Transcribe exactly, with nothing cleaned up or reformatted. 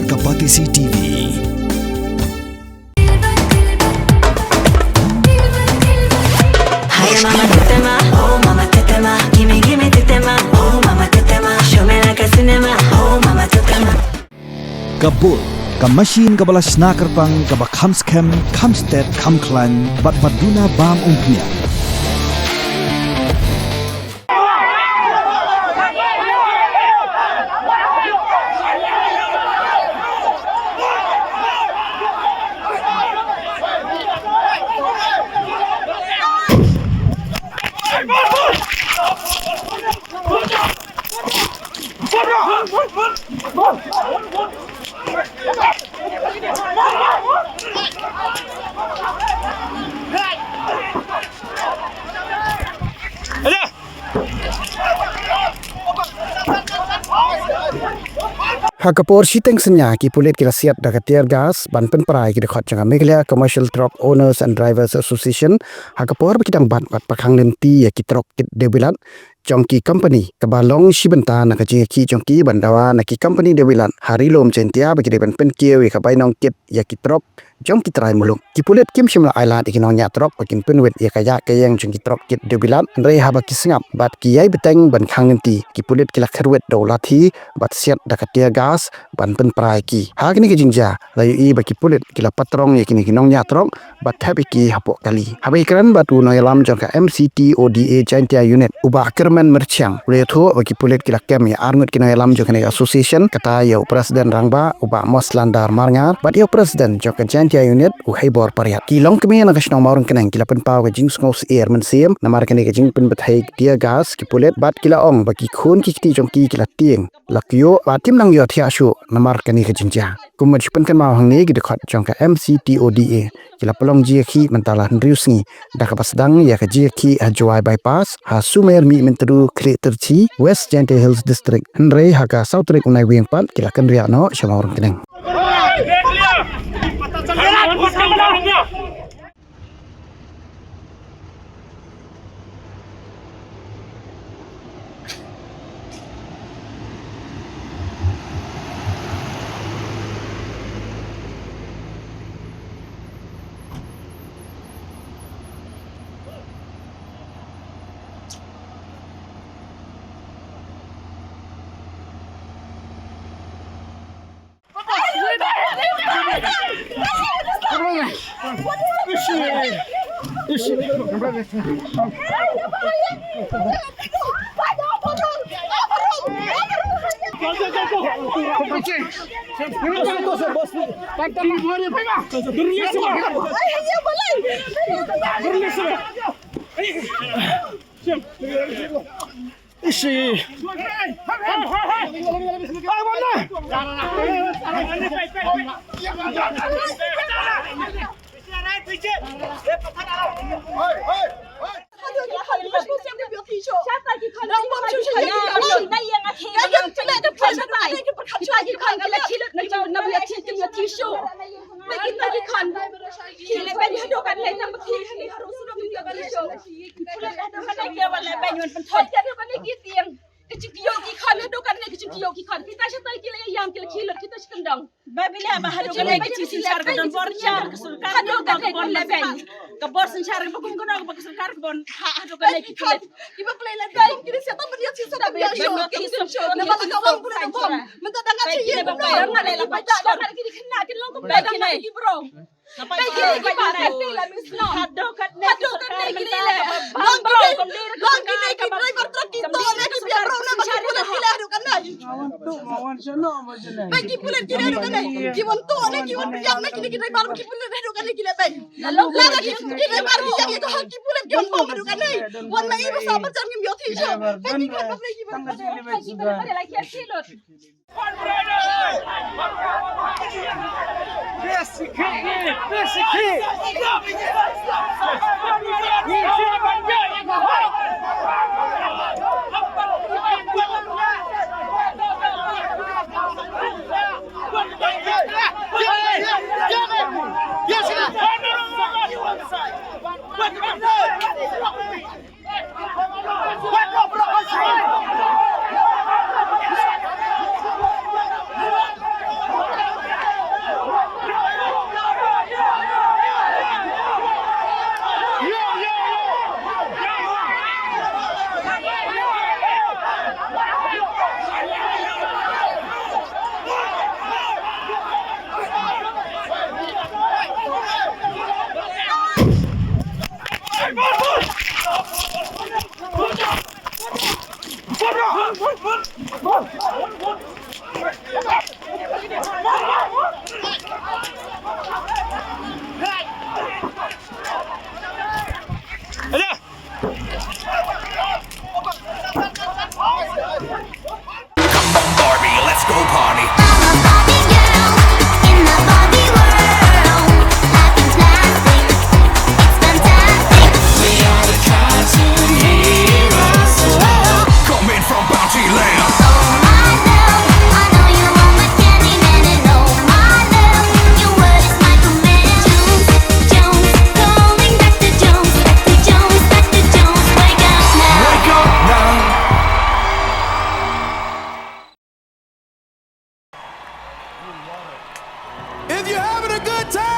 Ka Batesi T V. Hi, mama, tetema. Oh, mama, tetema. Gimme, gimme, tetema. Oh, mama, tetema. Show me like a cinema. Oh, mama, tetema. Ka Bull, ka machine kaba la shna kyrpang, kaba kham skhem, kham stet, kham khlaiñ, bad ba duna bam umphniang. Ha ka por shiteng synñia ki pulit ki la siat da ka tear gas ban pynpra ïa ki dkhot jong ka Meghalaya Commercial Truck Owners and Drivers Association, ha ka por ba ki dang bat bad pyrkhang lynti ïa ki trok kit dewbilat jong ki kompani, kaba long shi bynta na ka jingïakhih jong ki ban dawa na ki kompani dewbilat ha Ri Lum Jaintia ba ki dei ban pynkiew ïa ka bainong kit ïa ki trok jong ki trai muluk. Ki pulit kim shym la ailad ïa ki nongñiah trok ba kin pynwit ïa ka ïaid ka ïeng jong ki trok kit dewbilat, hynrei haba ki sngap bad ki ïai bteng ban khang lynti, ki pulit ki la kyrwit da u lathi bad siat da ka tear gas ban pynpra ïa ki. Ha kane ka jingjia la ïohi ba ki pulit ki la patrong ïa kine ki nongñiah trok bad thep ïa ki hapoh kali. Haba ïakren bad u nongïalam jong ka M C T O D A Jaintia Unit, u Bah Kyrmen Myrchiang, u la ïathuh ba ki pulit ki la kem ïa arngut ki nongïalam jong kane ka association, kata ïa u President Rangbah, u Bah Moslandar Marngar, bad ïa u President jong ka Jaintia Unit, u Heibor Pariat. Ki longkmie na ka shnong Mawryngkneng ki la pynpaw ka jingsngewsyier mynsiem namar kane ka jingpynbthei tear gas ki pulit, bad ki la ong ba ki khun ki kti jong ki ki la tieng, la kyiuh bad kim nang ïohthiah shuh namar kane ka jingjia. Kum ban shu pynkynmaw hangne, ki dkhot jong ka M C T O D A ki la pynlong jingïakhih mynta la hynriew sngi, da kaba sdang ïa ka jingïakhih ha Jowai Bypass, ha Sumer Mihmyntdu Khliehtrei, West Jaintia Hills District. Hynrei ha ka saw tarik u Naiwieng pat ki la kynriah noh sha Mawryngkneng. Ba bile ba haduh kane ka jingsynshar ka don bor shar ka sorkar, ka bor leben. Ka bor synshar ba kum kano ba ka sorkar ka bon ha haduh kane ki klet. Ki ba play leben ki ni siapa ba dia sisa ba dia show. Ki show na ba ka wan ku na bom. Mynta dang ka chi ba ba na la ba ki kna ki long ko ba dang ki bro. Come on, Barbie, let's go party. I'm a Barbie girl in the Barbie world. Life is plastic, it's fantastic. We are the cartoon heroes. Whoa. Coming from Bounty Land. Oh my love, I know you want my Candyman, and oh my love, your word is my command. Jones, Jones, calling back to Jones, back to Jones, back to Jones. Wake up now. Wake up now. If you're having a good time,